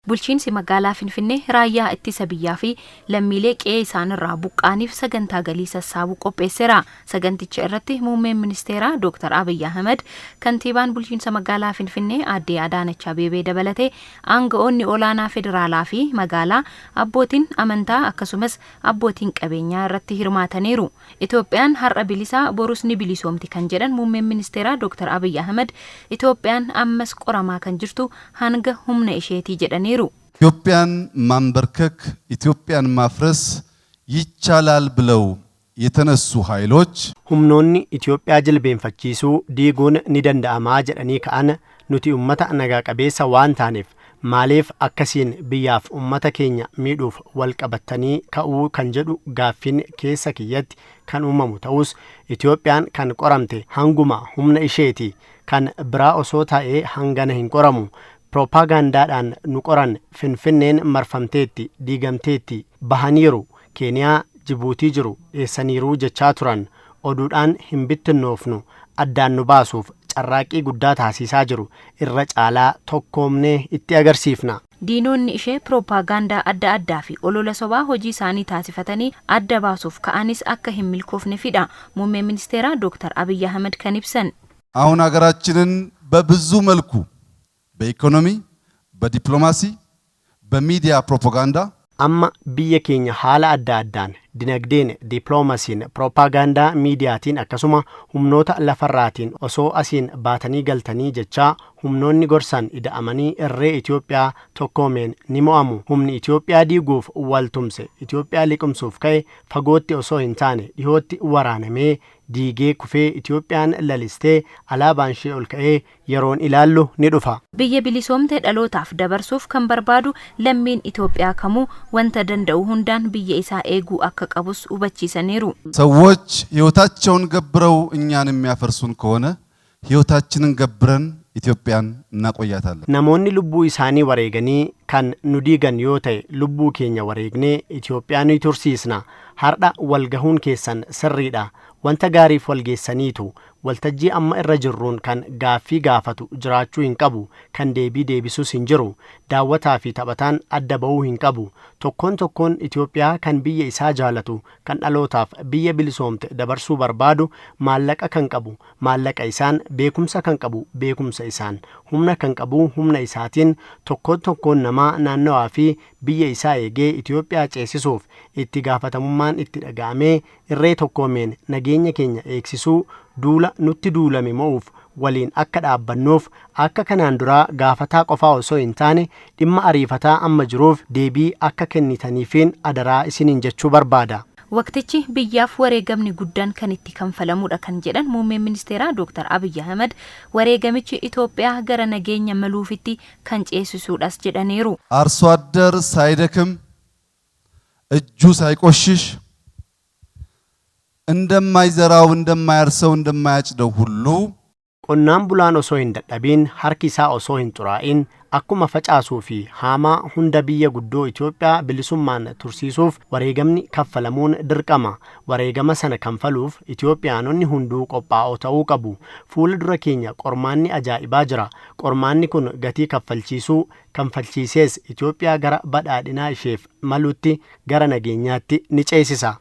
Bulchiinsi magaalaa Finfinnee raayyaa ittisa biyyaa fi lammiilee qe'ee isaanirraa buqqa'aniif sagantaa galii sassaabuu qopheesseera. Saganticha irratti muummeen ministeeraa Dooktar Abiy Ahimad, kantiibaan bulchiinsa magaalaa Finfinnee aadde Adaanach Abeebee dabalatee aanga'oonni olaanaa federaalaa fi magaalaa, abbootiin amantaa akkasumas abbootiin qabeenyaa irratti hirmaataniiru. Itoophiyaan har'a bilisa, borus ni bilisoomti kan jedhan muummeen ministeeraa Dooktar Abiy Ahimad, Itoophiyaan ammas qoramaa kan jirtu hanga humna isheetii jedhaniiru. ኢትዮጵያን ማንበርከክ ኢትዮጵያን ማፍረስ ይቻላል ብለው የተነሱ ኃይሎች Humnoonni Itoophiyaa jilbeenfachiisuu diiguun ni danda'amaa jedhanii ka'an nuti ummata nagaa qabeessa waan taaneef maaliif akkasiin biyyaaf ummata keenya miidhuuf wal qabatanii ka'uu kan jedhu gaaffiin keessa kiyyatti kan uumamu ta'us, Itoophiyaan kan qoramte hanguma humna isheeti. Kan biraa osoo ta'ee hangana hin qoramu. Piroopagaandaadhaan nu qoran. Finfinneen marfamteetti, diigamteetti, bahaniiru, Keeniyaa, Jibuutii jiru, dheessaniiru jechaa turan. Oduudhaan hin bittinnoofnu. Addaan nu baasuuf carraaqqii guddaa taasisaa jiru. Irra caalaa tokkoomnee itti agarsiifna. Diinonni ishee piroopagaandaa adda addaa fi olola sobaa hojii isaanii taasifatanii adda baasuuf ka'anis akka hin milkoofnefidha muummeen ministeeraa Dooktar Abiy Ahimad kan ibsan. አሁን ሀገራችንን በብዙ መልኩ በኢኮኖሚ፣ በዲፕሎማሲ፣ በሚዲያ ፕሮፓጋንዳ Amma biyya keenya haala adda addaan dinagdeen, diiploomasiin, piroopagaandaa miidiyaatiin, akkasuma humnoota lafarraatiin osoo asiin baatanii galtanii jechaa humnoonni gorsan ida'amanii irree Itoophiyaa tokkoomeen ni mo'amu. Humni Itoophiyaa diiguuf wal tumse, Itoophiyaa liqimsuuf ka'e fagootti osoo hin taane dhihootti waraanamee diigee kufee, Itoophiyaan lalistee alaabaan ishee ol ka'ee yeroon ilaallu ni dhufa. Biyya bilisoomte dhalootaaf dabarsuuf kan barbaadu lammiin Itoophiyaa kamuu wanta danda'u hundaan biyya isaa eeguu akka qabus hubachiisaniiru. ሰዎች ሕይወታቸውን ገብረው እኛን የሚያፈርሱን ከሆነ ሕይወታችንን ገብረን ኢትዮጵያን እናቆያታለን። Namoonni lubbuu isaanii wareeganii kan nu diigan yoo ta'e, lubbuu keenya wareegnee Itoophiyaa ni tursiisna. Har'a walgahuun keessan sirriidha. Wanta gaariif walgeessaniitu. Waltajjii amma irra jirruun kan gaaffii gaafatu jiraachuu hin qabu. Kan deebii deebisus hin jiru. Daawwataa fi taphataan adda ba'uu hin qabu. Tokkoon tokkoon Itoophiyaa kan biyya isaa jaalatu, kan dhalootaaf biyya bilisoomte dabarsuu barbaadu, maallaqa kan qabu maallaqa isaan, beekumsa kan qabu beekumsa isaan, humna kan qabu humna isaatiin, tokkoon tokkoon namaa naannawaa fi biyya isaa eegee Itoophiyaa ceesisuuf itti gaafatamummaan itti dhaga'amee irree tokkoomeen nageenya keenya eegsisuu, duula nutti duulame mo'uuf waliin akka dhaabbannuuf, akka kanaan duraa gaafataa qofaa osoo hin taane dhimma ariifataa amma jiruuf deebii akka kennitaniifiin adaraa isiniin jechuu barbaada. Waqtichi biyyaaf wareegamni guddaan kan itti kanfalamudha kan jedhan muummeen ministeeraa Dooktar Abiy Ahimad, wareegamichi Itoophiyaa gara nageenya maluufitti kan ceesisuudhas jedhaniiru. አርሶ አደር ሳይደክም እጁ ሳይቆሽሽ እንደማይዘራው፣ እንደማያርሰው፣ እንደማያጭደው ሁሉ Qonnaan bulaan osoo hin dadhabin, harki isaa osoo hin xuraa'in akkuma facaasuu fi haamaa hunda biyya guddoo Itoophiyaa bilisummaan tursiisuuf wareegamni kaffalamuun dirqama. Wareegama sana kanfaluuf Itoophiyaanonni hunduu qophaa'oo ta'uu qabu. Fuula dura keenya qormaanni ajaa'ibaa jira. Qormaanni kun gatii kaffalchiisuu kanfalchiisees Itoophiyaa gara badhaadhinaa isheef malutti, gara nageenyaatti ni ceesisa.